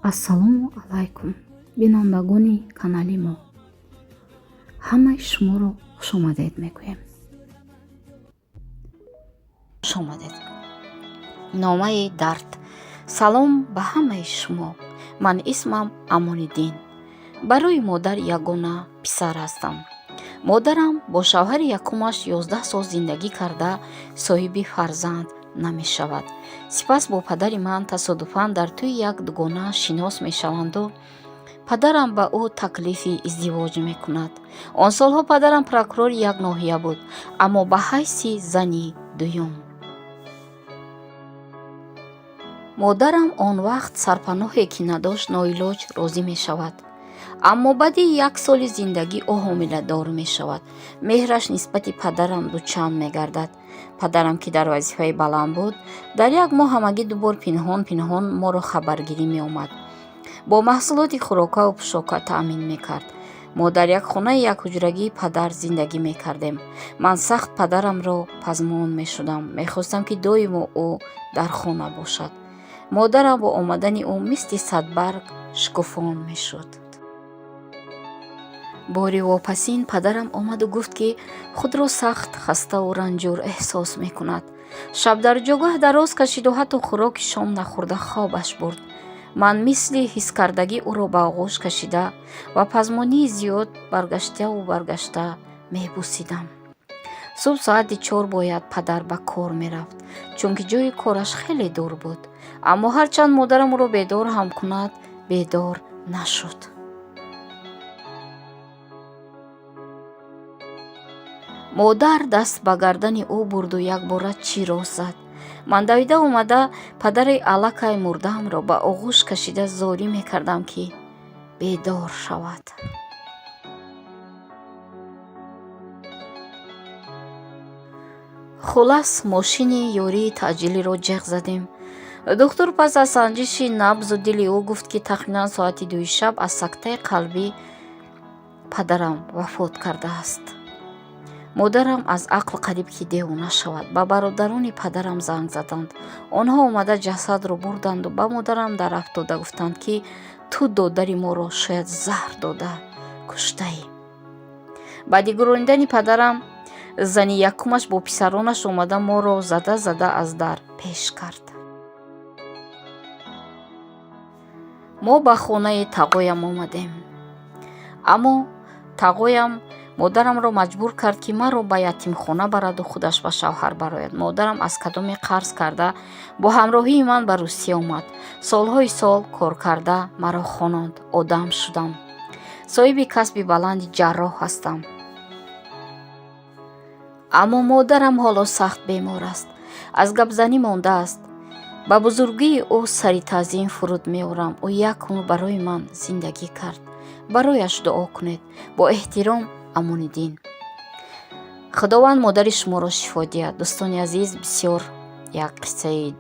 Ассалому алайкум, бинандагони канали мо. Ҳамаи шуморо хушомадед мегӯем. Хушомадед. Номаи дард. Салом ба ҳамаи шумо. Ман исмам Амониддин. Барои модар ягона писар ҳастам. Модарам бо шавҳари якумаш 11 сол зиндагӣ карда, соҳиби фарзанд намешавад. Сипас бо падари ман тасодуфан дар тӯи як дугона шинос мешаванду падарам ба ӯ таклифи издивоҷ мекунад. Он солҳо падарам прокурори як ноҳия буд, аммо ба ҳайси зани дуюм. Модарам он вақт сарпаноҳе ки надошт, ноилоҷ розӣ мешавад. Аммо баъди як соли зиндагӣ ӯ ҳомиладор мешавад. Меҳраш нисбати падарам дучанд мегардад. Падарам, ки дар вазифаи баланд буд, дар як моҳ ҳамагӣ ду бор пинҳон пинҳон моро хабаргирӣ меомад. Бо маҳсулоти хӯрокаву пӯшока таъмин мекард. Мо дар як хонаи якҳуҷрагии падар зиндагӣ мекардем. Ман сахт падарамро пазмон мешудам. Мехостам, ки доимо ӯ дар хона бошад. Модарам бо омадани ӯ мисли садбарг шукуфон мешуд. Бори вопасин падарам омаду гуфт, ки худро сахт хаставу ранҷур эҳсос мекунад. Шаб дар ҷогоҳ дароз кашиду ҳатто хӯроки шом нахӯрда хобаш бурд. Ман мисли ҳискардагӣ ӯро ба оғӯш кашида ва пазмонии зиёд баргаштаву баргашта мебусидам. Субҳ соати 4 бояд падар ба кор мерафт, чунки ҷои кораш хеле дур буд. Аммо ҳарчанд модарам ӯро бедор ҳам кунад, бедор нашуд. Модар даст ба гардани ӯ бурду якбора чиро зад. Ман давида омада падари аллакай мурдаамро ба оғӯш кашида зорӣ мекардам, ки бедор шавад. Хулас, мошини ёрии таъҷилиро ҷеғ задем. Духтур пас аз санҷиши набзу дили ӯ гуфт, ки тахминан соати 2 шаб аз сактаи қалбӣ падарам вафот кардааст. Модарам аз ақл қариб ки девона шавад. Ба бародарони падарам занг заданд. Онҳо омада ҷасадро бурданду ба модарам дар афтода гуфтанд, ки ту додари моро шояд заҳр дода куштаӣ. Баъди гуронидани падарам зани якумаш бо писаронаш омада моро зада зада аз дар пеш кард. Мо ба хонаи тағоям омадем. Аммо тағоям модарамро маҷбур кард, ки маро ба ятимхона бараду худаш ба шавҳар барояд. Модарам аз кадоме қарз карда бо ҳамроҳии ман ба Русия омад. Солҳои сол кор карда маро хононд, одам шудам. Соҳиби касби баланди ҷарроҳ ҳастам. Аммо модарам ҳоло сахт бемор аст. Аз гапзанӣ мондааст. Ба бузургии ӯ сари таъзим фуруд меорам. Ӯ як умр барои ман зиндагӣ кард. Барояш дуо кунед. Бо эҳтиром, Амониддин. Худованд модари шуморо шифо диҳад. Дӯстони азиз, бисёр як қиссаи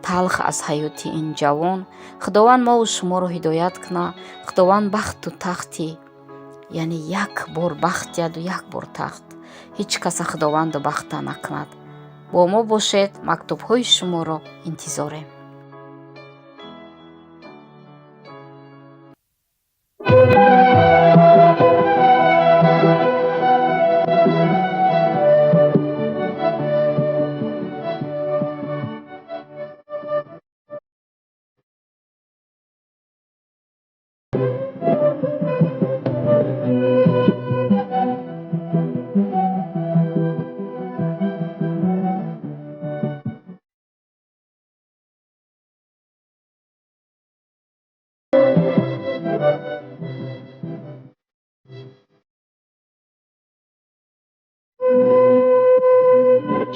талх аз ҳаёти ин ҷавон. Худованд мову шуморо ҳидоят кунад. Худованд бахту тахти, яъне як бор бахт диҳаду як бор тахт. Ҳеҷ каса Худованду бахта накунад. Бо мо бошед, мактубҳои шуморо интизорем.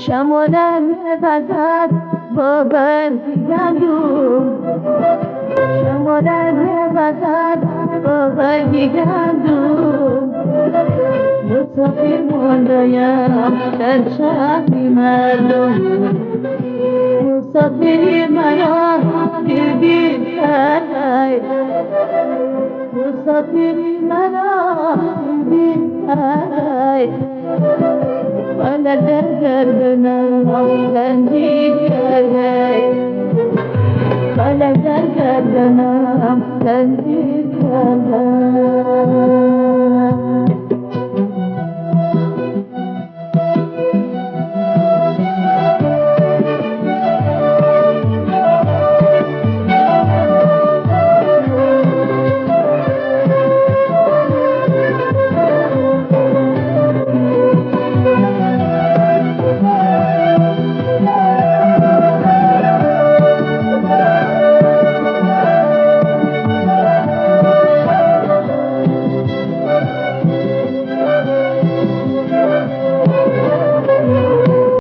شمالم وزد با برگ گندم، شمالم وزد با برگ گندم، مسافر ماندیم در شهر مردم، مسافری مرا دل سرای، مسافری مرا دل سرای، ولا دردنا زنجير ولا дар гарданам занҷир кардам.